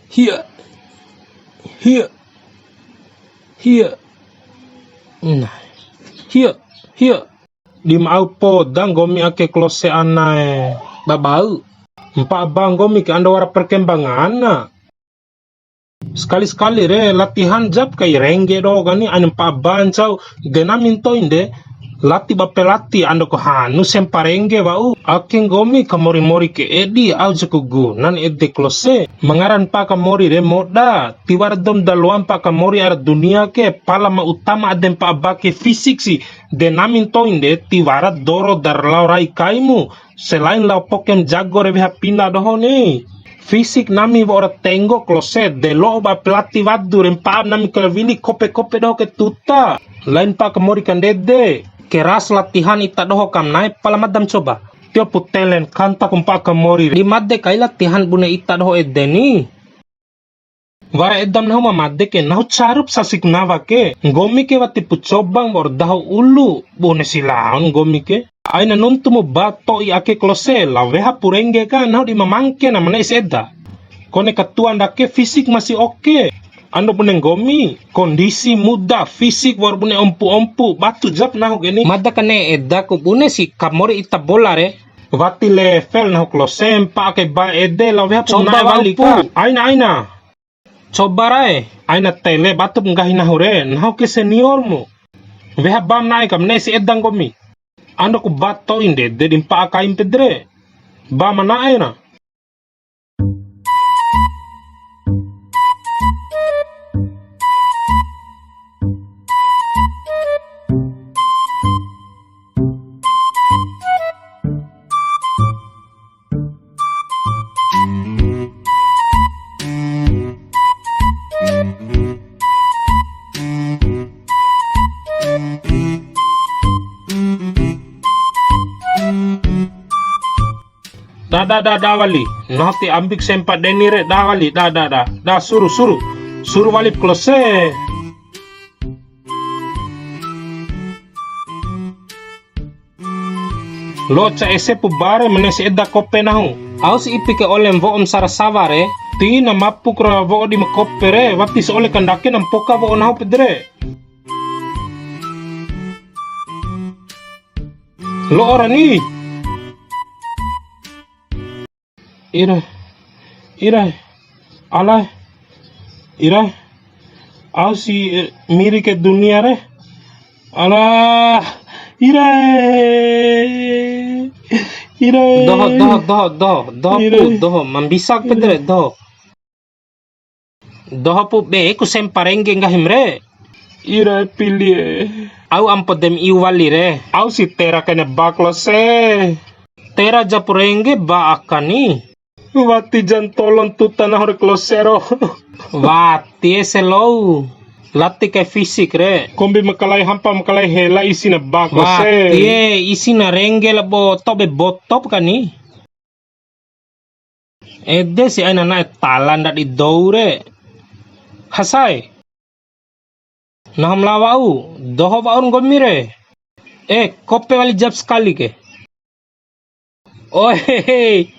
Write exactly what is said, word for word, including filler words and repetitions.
Hia, hia, hia. Nah, hia, hia. Di ma au poda nggomi ake Klose anae, babau. Mpa'a ba nggomi ke ando wara perkembangan na. Sekali-sekali re latihan jap kai rengge doho kani, aina mpa'a ba ncau. De nami ntoin de, lati ba pelati ando ko hanu sempa rengge wa'u. Ake nggomi kamori-mori ke edi, au jaku gunan ede Klose. Mangara mpa'a kamori re moda, tiwara dou ma da loa mpa'a kamori ara dunia ke, pala ma utama ade mpa'a ba ke fisik si. De nami ntoin de, tiwara doro da ra lao rai kaimu. Selain lao poke ma jago re weha pina doho ni. Fisik nami wa'ura tenggo Klose, de lo'o ba pelati wadu re mpa'a nami kala wili kope-kope doho ke tuta. Lain mpa'a kamori kandede. Keras latihan ita doho kam na'e pala mada ma coba. Tio pu telen kanta ku mpa'a kamori re. Di made kai latihan bune ita doho ede ni. Wara edam nahu ma made ke, nahu carup sasik nawa ke. Nggomi ke wati pu cobang wa'ur dahu ulu, bune si laon nggomi ke. Aina nuntu mu ba to'i ake Klose, la weha pu rengge ka, nahu di ma mangke na ma ne'e si eda. Kone katua ndake fisik masih oke. Ando bune nggomi, kondisi muda, fisik wa'ur bune ompu-ompu, batu jap nahu ke ni. Mada ka ne'e eda ku bune si kamori ita bola re. Wati level nahu Klose, mpa'a kai ba ede, la weha pu coba na'e wali ka. Aina, aina. Coba rae, aina tele batu pu nggahi nahu re, nahu ke senior mu. Weha ba ma na'e kam ne'e si eda nggomi. Ando ku ba to'i ndede di mpa'a kaim pede re. Ba ma na'e na. Da, da, da, da wali. Nahu ti ambik sempa deni re, da wali, da, da, da. Da, suru, suru. Suru wali Klose. Lo'o ca ese pu ba re ma ne'e si eda kope nahu. Au si ipi ke ole ma wo'o ma sara sawa re. Ti na mapu ku ra wo'o di ma kope re, wati si ole kandake na mpoka wo'o nahu pede re. Lo'o ra ni. Ira, ira, ala, ira, au si, eh, miri ke dunia re, ala, ira, ira. Doho, doho, doho, doho, doho, ira. Pu, doho, ma mbisa pede re, doho. Doho pu be ku sempa rengge nggahim re. Ira pili e. Au ampo dem iu wali re. Au si tera kene ba Klose. Tera japu rengge ba aka ni. Wati jan tolon tuta nahu re Klose ro. Wati ese lou. Lati kai fisik re. Kombi makalai hampa makalai hela isi na ba Klose. Wati e isi na rengge labo tobe botop kani. Ede si aina na'e tala ndadi dou re. Hasae. Nahu ma lao wa'u, doho wa'ur nggomi re. Eh, kope wali jap sekali ke. Oe, hei.